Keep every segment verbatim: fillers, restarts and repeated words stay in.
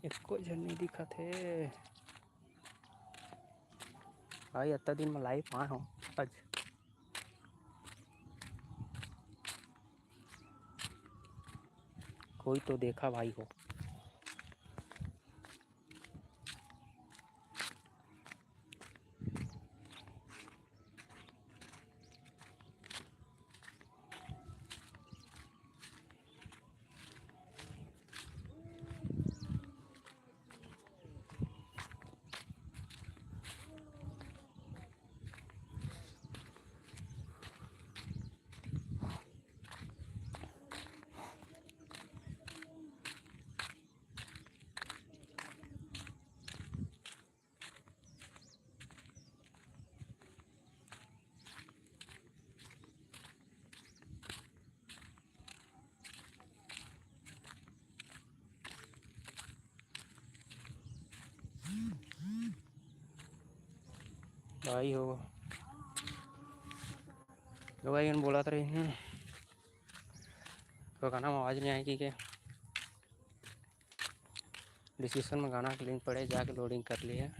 एको झन नहीं दिखत हे भाई। अत्ता दिन में लाइव आए हो आज। कोई तो देखा भाई हो। भाई हो, तो भाई मन बोलत रही हूँ, तो गाना में आवाज़ नहीं आएगी के? डिस्क्रिप्शन में गाना के लिंक पड़े, जाके लोडिंग कर लिए।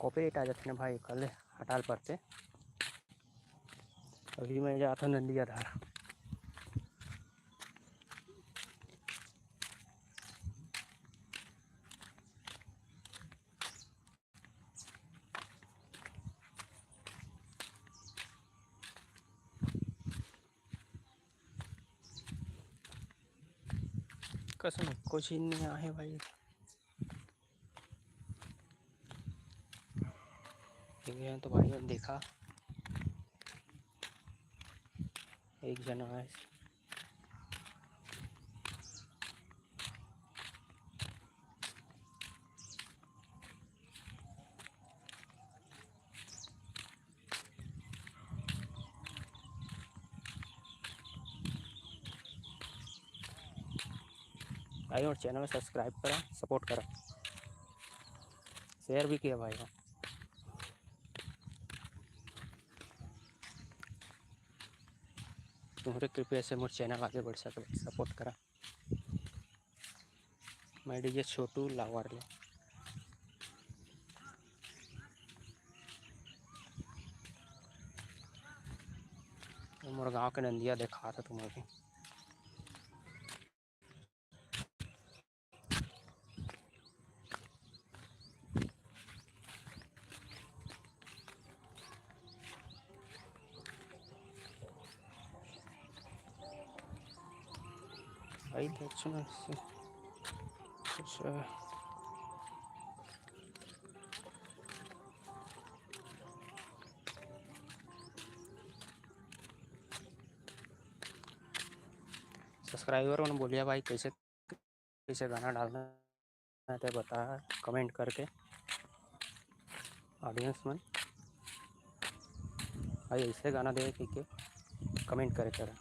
कॉपीराइट आ जाते ना भाई, कल हटाल पड़ते। अभी मैं जाता हूँ नंदिया धार। कसम, कुछ ही नहीं आहे भाई। ये तो भाई, देखा, एक जना आए। भाई, मोर चैनल सब्सक्राइब करा, सपोर्ट करा, शेयर भी किया भाई। तुम्हारे कृपया से मोर चैनल आगे बढ़ सके, सपोर्ट करा। मैं डीजे छोटू लावार ले। मोर गांव के नंदिया देखा था तुम्हारे। सब्सक्राइबर मन बोलिया भाई, कैसे कैसे गाना डालना है तो बता, कमेंट करके। ऑडियंस मन भाई, ऐसे गाना दे के कमेंट करे करा।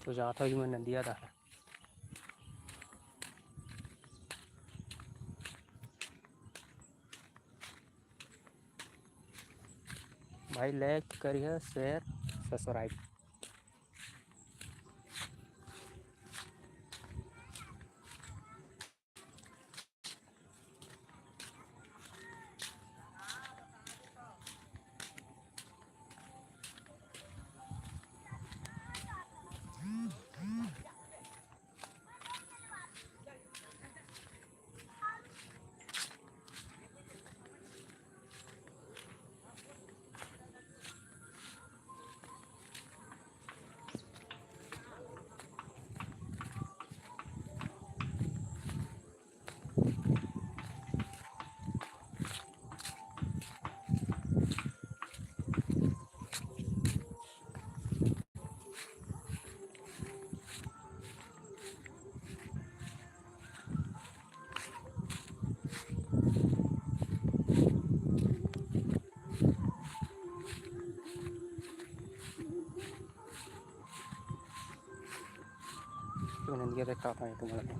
तो जात हूँ मैं नंदिया धार। भाई, लाइक करिए, शेयर, सब्सक्राइब। नंदिया देखा पाए तुम्हारा।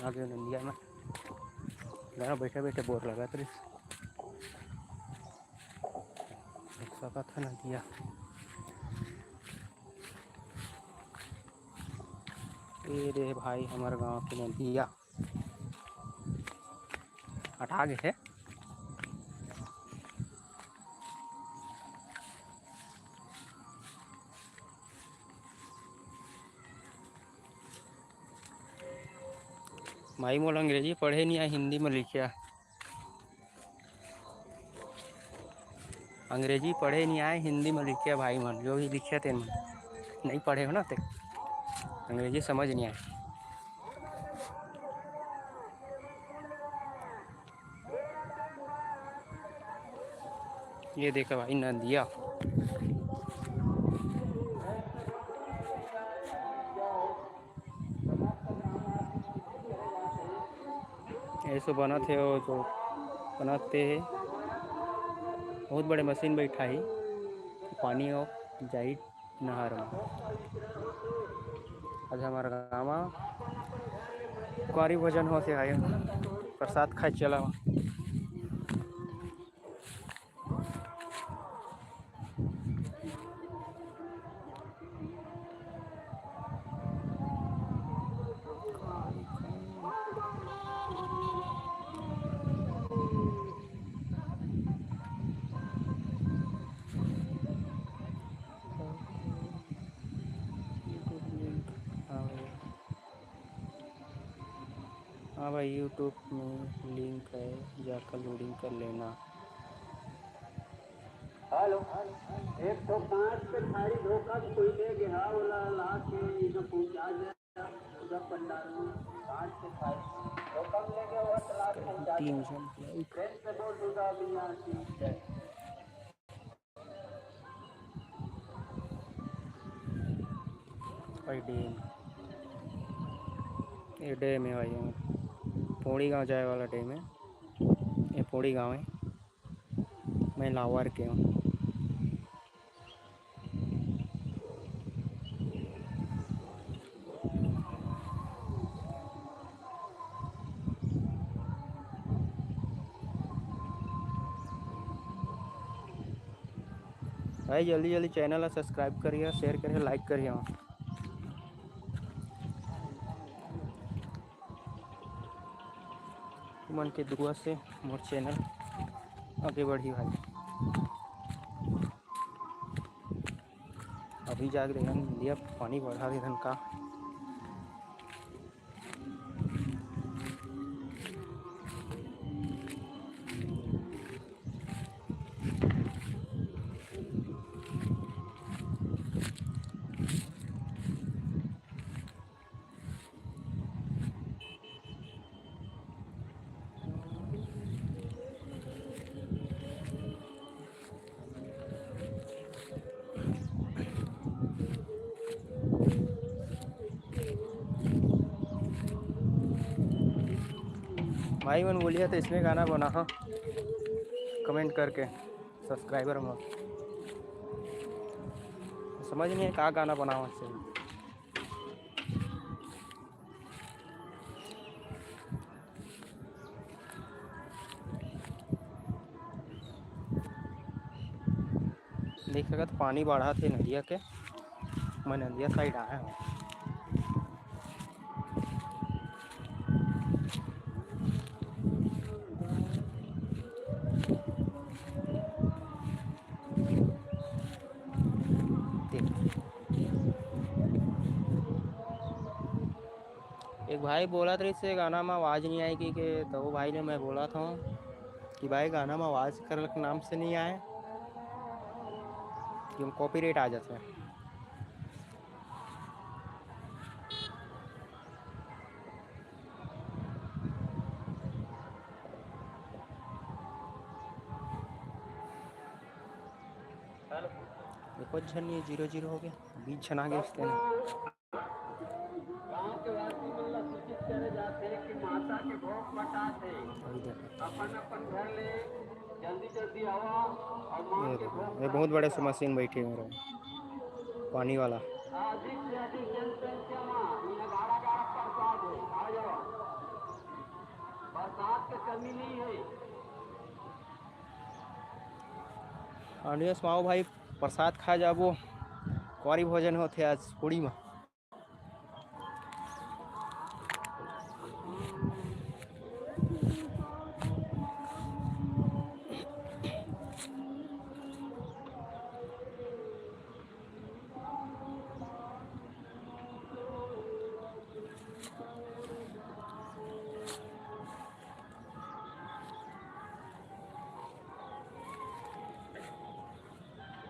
आ गए नंदिया में। यहाँ बैठे बैठे बोर लगा तो देख सकत है नंदिया। ए रे भाई, हमारे गांव की नंदिया अटा गए है। माई मोला अंग्रेजी पढ़े नहीं आए, हिंदी में लिखिया। अंग्रेजी पढ़े नहीं आए, हिंदी में लिखिया भाई मन, जो भी लिखिया तेन मन। नहीं पढ़े हो ना ते, अंग्रेजी समझ नहीं आए। ये देखा भाई नंदिया। ऐसो बनत हे, वो जो बनत हे, बहुत बड़े मशीन बैठा ही, पानी और जाई नहर में। आज हमारे गाँव में कुंवारी भोजन होत हे, प्रसाद खाए चला। हाँ भाई, YouTube में लिंक है, जाकर लोडिंग कर लेना। हेलो, एक ठो कांच के थारी धोखा से कोई ले गया, ओला ला के इधर पहुंचा दे। पूरा पंडाल में कांच के थारी धोखा में ले गया, ओला ला के पहुंचा दे। तीन सौ रुपया। प्रेम से बोल दुर्गा मैया की जय। भाई डैम, ये डैम है भाई, पोड़ी गांव जाए वाला डैम है। ये पोड़ी गांव है, मैं लावर के हूँ। भाई जल्दी जल्दी चैनल ला subscribe करिए, share करिए, like करिए। तुमन के दुआ से मोर चैनल आगे बढ़ी भाई। अभी जाके देखन नदिया पानी बढ़ा देथन का। भाई मन बोलिया तो इसमें गाना बना हो comment करके subscriber में। समझ नहीं है का गाना बनावा से। देख सकत पानी बढ़त हे नदिया के, मैं नदिया side आया हूँ। देख। एक भाई बोलत रहिस, "गाना में आवाज नहीं आए कि के," तो वो भाई ने मैं बोला था कि भाई गाना में आवाज कर नाम से नहीं आए कि हम copyright आ जाते हैं। एको झन ये zero zero हो गया, बीस झन आ गए इसके। गांव के वासी मन ला सूचित करे जाथे कि माता के भोग पटाथे। वही देखो। अपन अपन घर ले जल्दी जल्दी आवा और मां ये के देखो, भोग ये बहुत बड़े से मशीन बैठी है मेरे, पानी वाला। अधिक से अधिक जनसंख्या में ये गाड़ा गाड़ा प्रसाद है, आ जाओ, प्रसाद के कमी नहीं है। आनियस माओ भाई, प्रसाद खा जाबो। कुंवारी भोजन होथे आज कुड़ी में।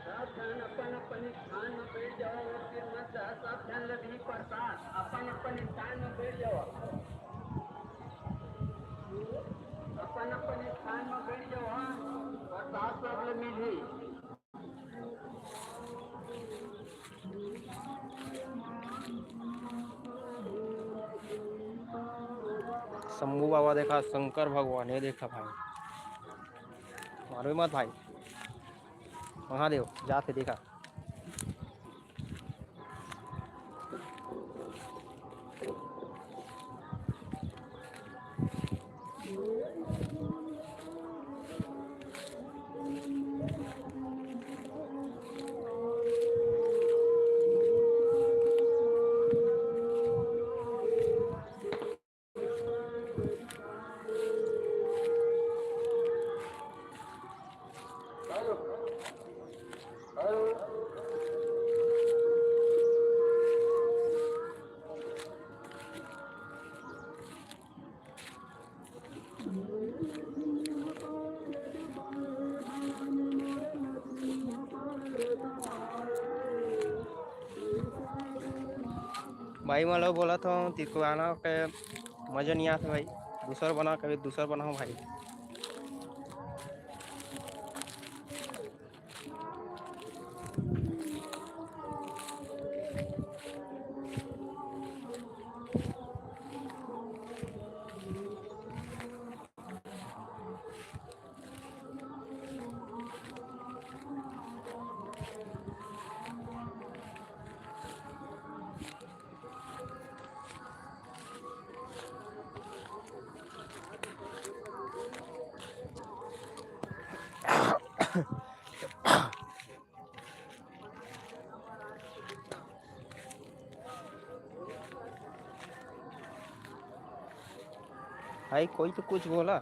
सावधान, अपन अपन स्थान में बैठ जाओ और फिर मत जा। सावधान, लगी प्रसाद, अपन अपन स्थान में बैठ जाओ। अपन अपन स्थान में बैठ जाओ, हाँ, प्रसाद सब ले मिली। शंभू बाबा देखा, शंकर भगवान, ये देखा भाई, मारो मत भाई, महादेव जाते देखा। भाई, मैं लोग बोला था, तिरकुआना के मजा नहीं आता भाई। दूसर बना, कभी दूसर बनाओ भाई। भाई, कोई तो कुछ बोला।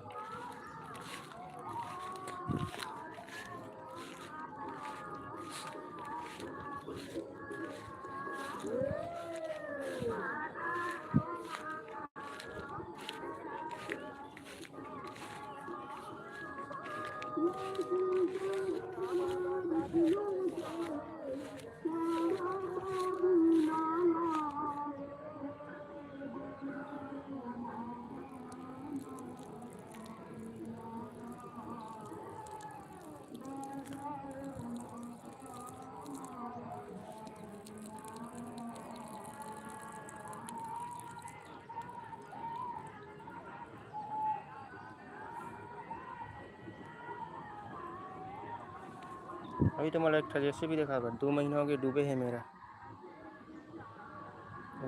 अभी तो मोला एक ठो जेसीबी देखा बा, दो महीना हो गया डूबे है मेरा।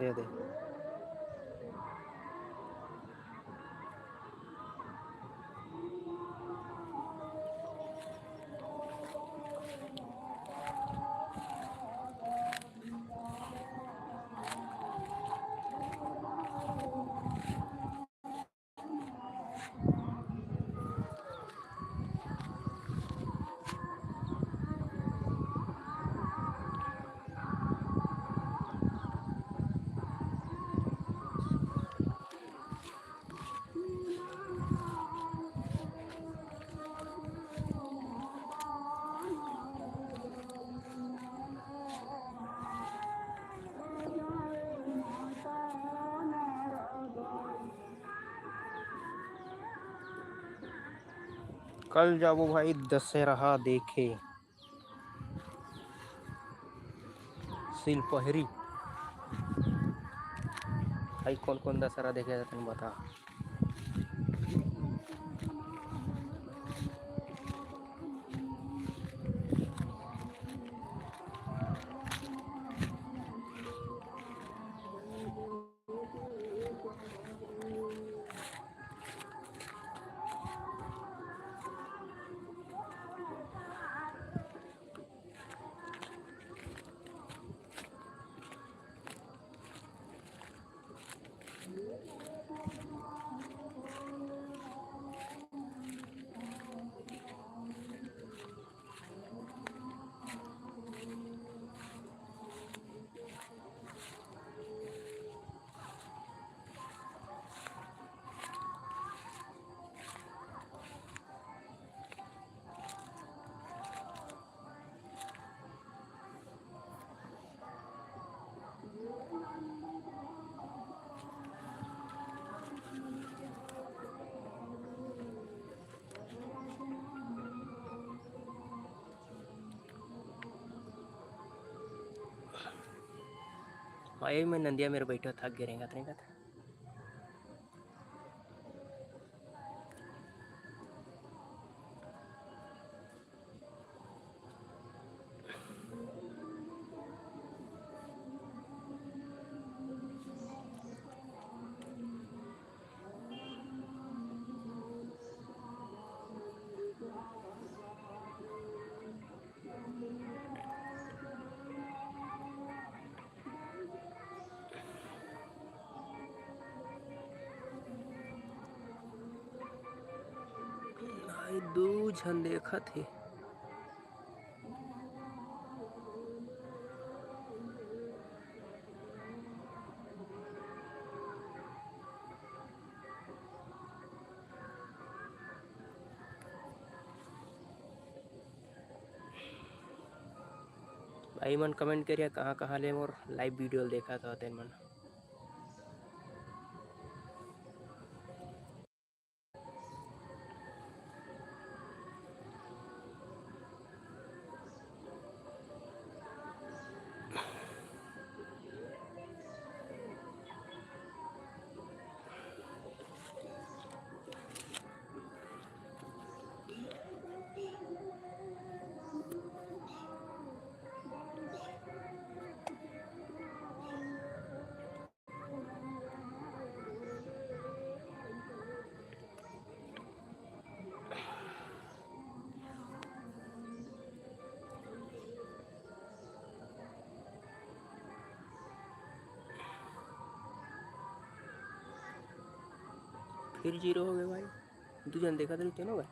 ये दे। कल जाबो भाई दशहरा देखे। सिलपहरी। भाई, कौन कौन दशहरा देखे जाते हैं, बता। पाए में नंदिया मेरे बैठो थक गे रेंगत रेंगत। भाई, दू झन देखत हे। भाई मन comment करिया, कहाँ कहाँ ले मोर live video ल देखत हो तेन मन। फिर zero हो गए भाई, दू झन देखत रहिते ना भाई।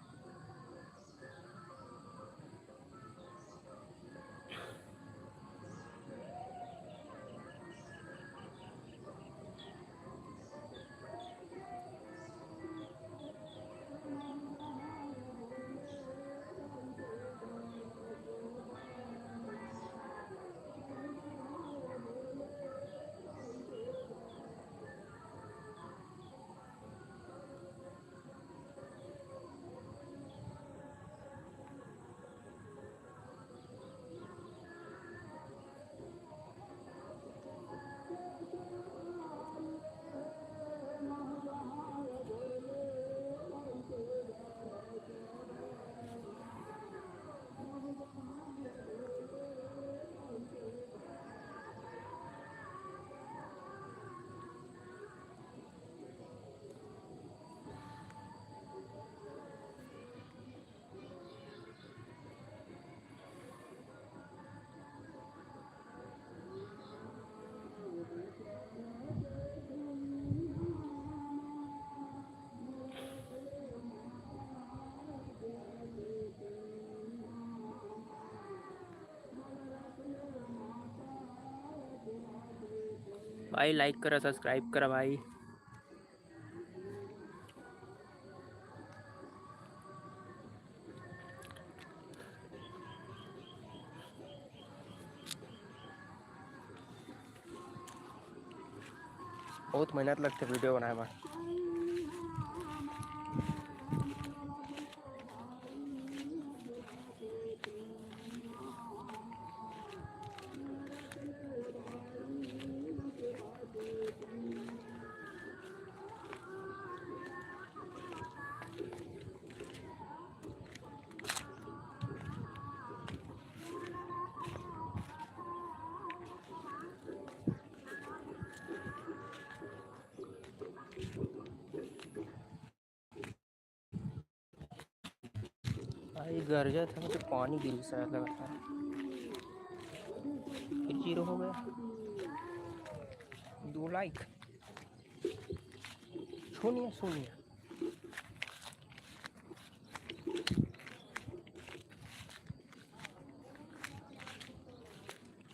भाई like करा, subscribe करा भाई। बहुत मेहनत लगथे video बनाए बर। भाई गरजत हे तो पानी गिरी शायद लगत हे। फिर zero हो गया। दो like। शून्य, शून्य।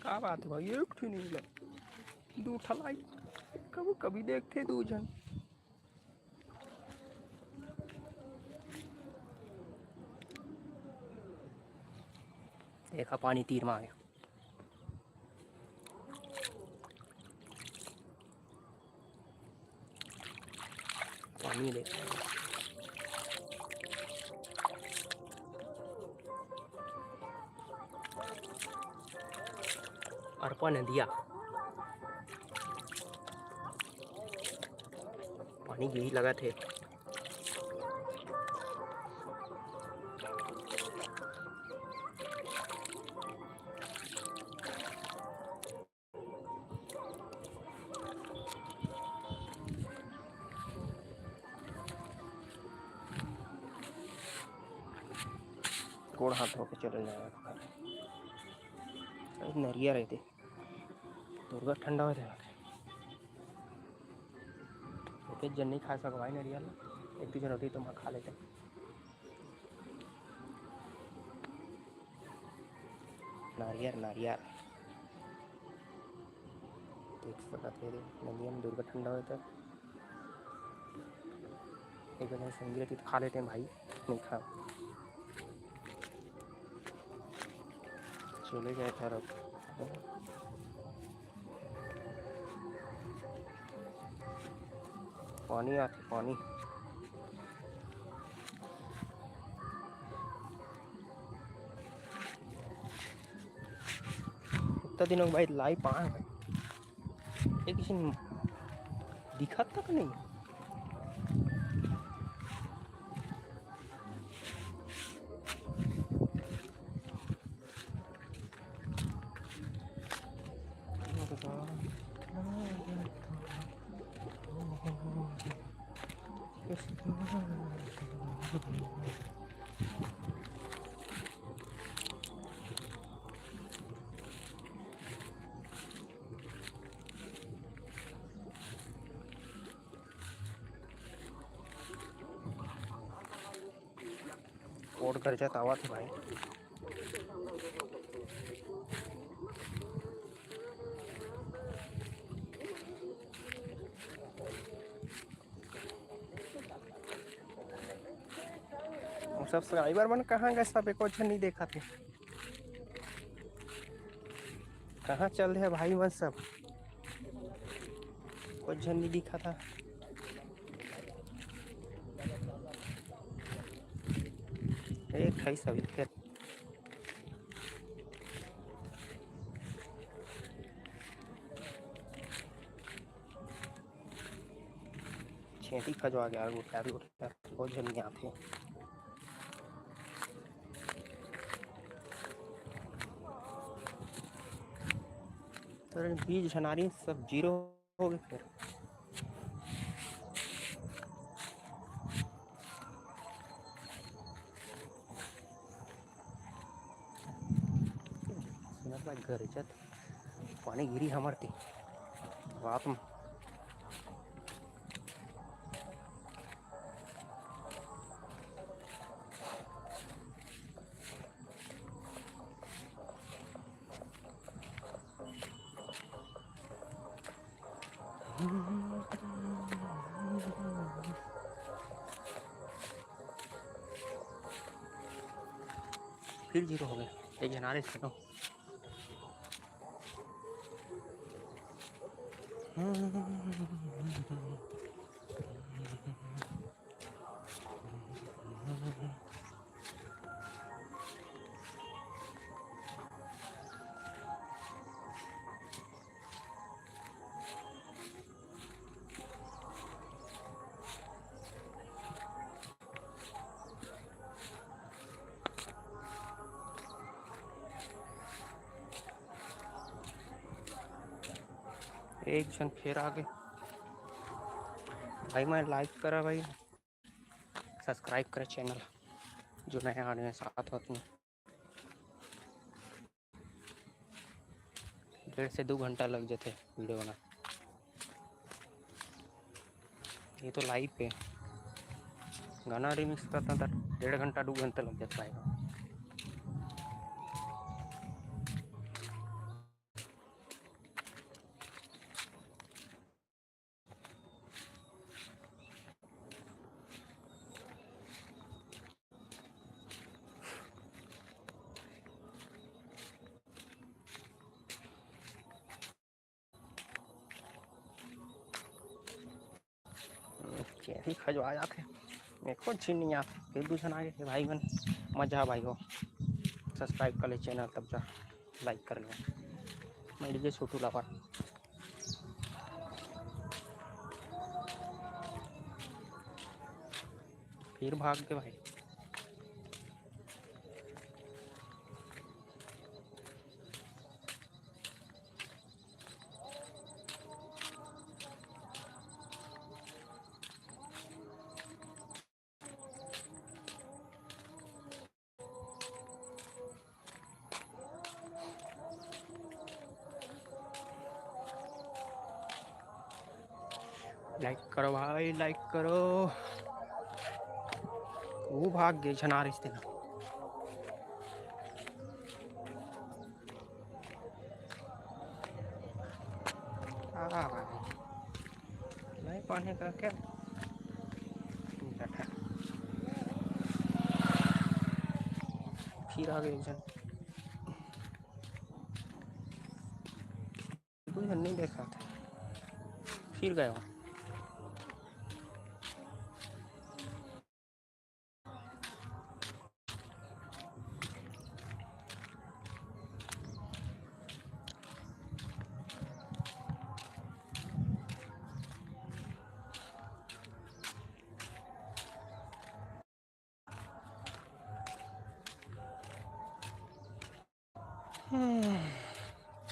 का बात हे भाई, एक ठो नहीं मिला, दू ठा like। कभी कभी देखथे दू झन। देखा पानी तीर मा आगे। पानी देख। अरपा नदिया। पानी गिरी लगत हे। गोड़ हाथ धो के चले जाए। अरे नरियर हे ते, दुर्गा ठंडा हो जाए। एक जन नहीं खा सको भाई नरियर ला, एक दू जन होती तो मैं खा लेते। नारियर, नारियर। देख सकत हे रे, नदिया में दुर्गा ठंडा होता। एक बार संगी रहती तो खा लेते हैं भाई, नहीं खा। चले गए था रब। पानी आथे, पानी। इतना दिनों के बाद live पाए हैं। ये किसी ने दिखा तक नहीं। कोट गरजत आवत हे भाई। अउ subscriber मन कहाँ गए? सब एको झन नहीं देखत हे। कहाँ चल रहे भाई मन सब? कुछ झन नहीं दिखा था। एक है सब इधर। छेंटी खजवा गया, गोठियार, गोठियार, बहुत झन नहीं आते। तो बीस झन आ रही, सब zero हो गए फिर। सुनत बा गरजत, पानी गिरी हमर ती रात में। फिर zero हो गया, एक झन आ रहे सुनो। एक झन फेर आगे। भाई मन like करा भाई, subscribe करा channel, जो नया आदमी साथ होत नहीं। डेढ़ से दू घंटा लग जाथे video बना। ये तो live पे गाना remix करता था, डेढ़ घंटा दू घंटा लग जाता है। चेरी खजवा जाथे, एको झिन नहीं आथे। फिर दू झन आगे के भाई मन, मजा भाई हो। Subscribe कर ले channel, तब जा like कर ले। मैं डीजे छोटू लावर। फिर भाग के भाई। Like करो भाई, like करो। वो भाग गे, झन आ रहिस तेला। आ भाई, नहीं पानी का क्या? फिर आ गे एक झन। कोई झन नहीं देखा था, फिर गया।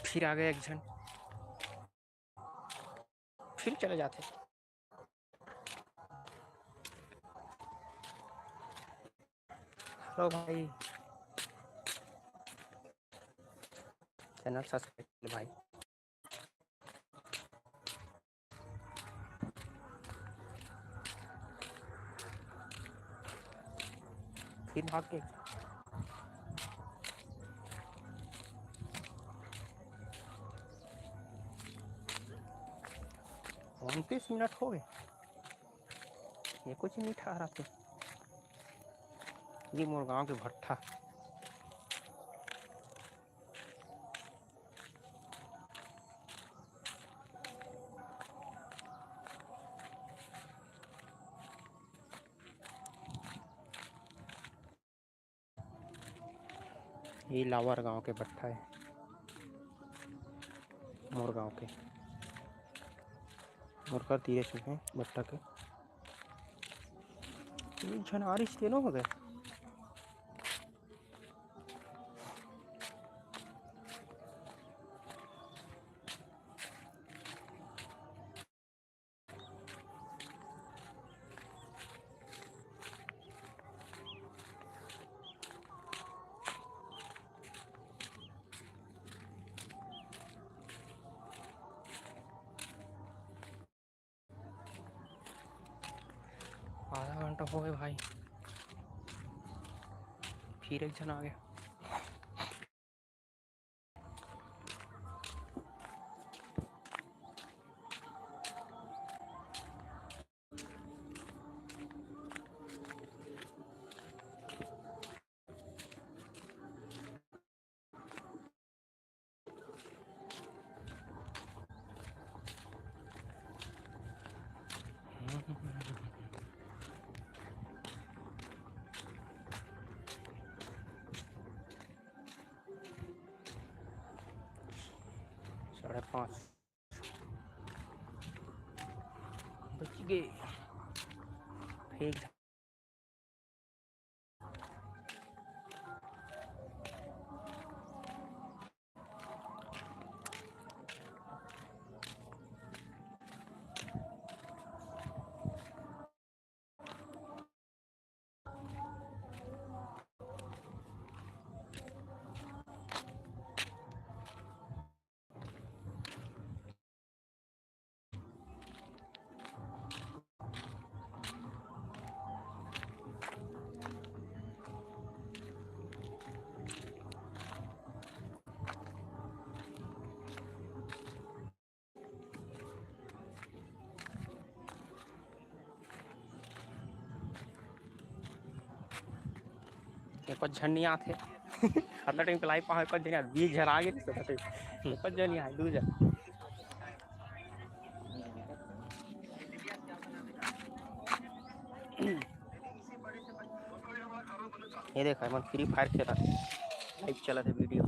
फिर आ गया एक झन, फिर चले जाते। Hello भाई, channel subscribe कर भाई। फिर भाग के उनतीस मिनट हो गए, ये कुछ नहीं ठा रहा था। ये मोर गांव के भट्ठा। ये लावर गांव के भट्ठा है, मोर गांव के, मोर घर तीरे छू है भट्ठा के। ये झन आ रही तेनो हो गए। आधा घंटा हो गए भाई, फिर एक झन आ गया। साढ़े पाँच बज गए। फिर एको झन नहीं आथे। अतना टाइम के लाइव पाहूं, एको झन नहीं आथे। बीस झन आ गे, एको झन नहीं आए, दू झन। ये देखो, एमन Free Fire खेलत हे, लाइव चलत हे वीडियो।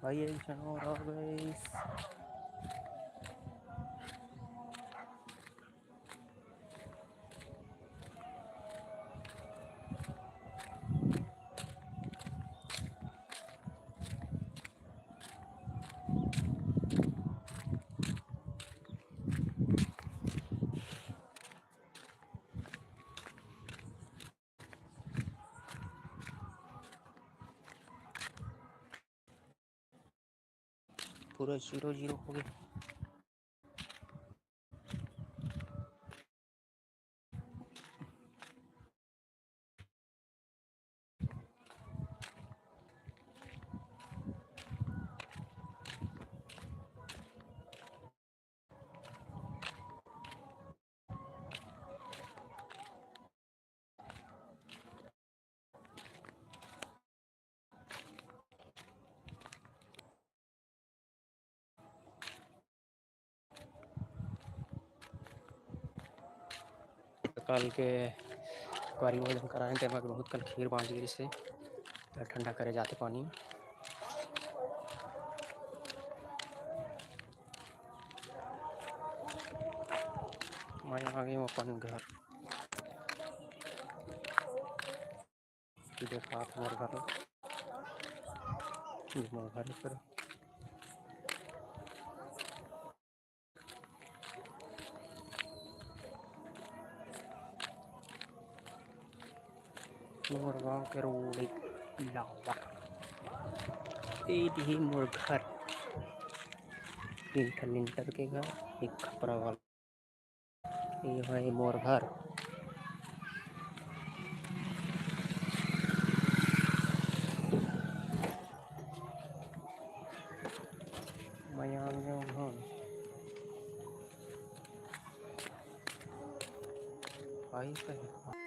भाई, एक झन और आ गइस। पूरा जीरो जीरो हो गया। कल के कुआरी भोजन कराए, तेमा के बहुत कन खीर बाँच गे रिहिसे, त ठंडा करे जाथे पानी। मैं आ गई हूँ अपन घर। ये देखा आप मोर घर, ये मोर घर पर। मोर गांव के रोड लावा। ए दिही मोर घर, तीन ठन लिंटर के घर, एक खपरा वाला। ये है मोर घर। मैं आ गया हूँ। आई तो है।